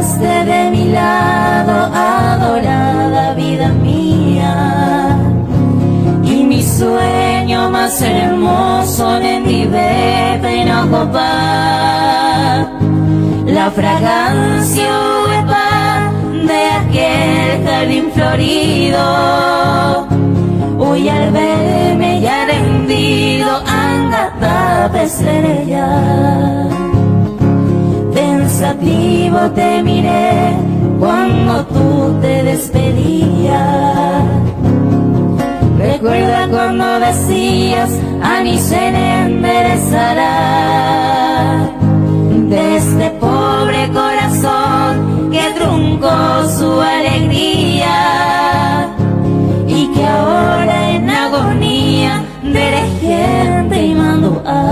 marchaste de mi lado, adorada vida mía, y mi sueño más hermoso nendive péina ohopa. La fragancia oguepa de aquel jardín florido, hoy al verme ya rendido, anga estrella. Pensativo te miré cuando tú te despedías. Recuerda cuando decías, anichéne nderesarái de este pobre corazón que truncó su alegría y que ahora en agonía nderehénte imandu'a.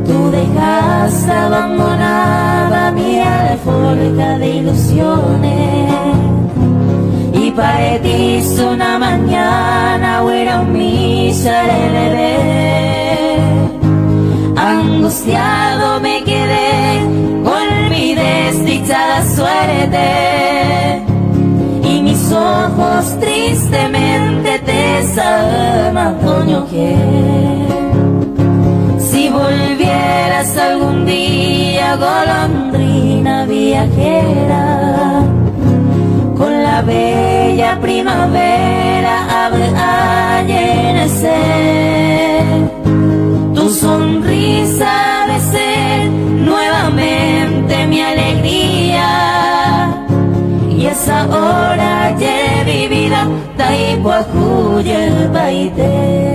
Tú dejaste abandonada mi alforja de ilusiones y partiste una mañana gueraumicha reveve. Angustiado me quedé con mi desdichada suerte y mis ojos tristemente tesáma toñohẽ. Si volvieras algún día, golondrina viajera, con la bella primavera a llenecer, tu sonrisa ha de ser nuevamente mi alegría, y esa hora de mi vida taipyahu jeypaite.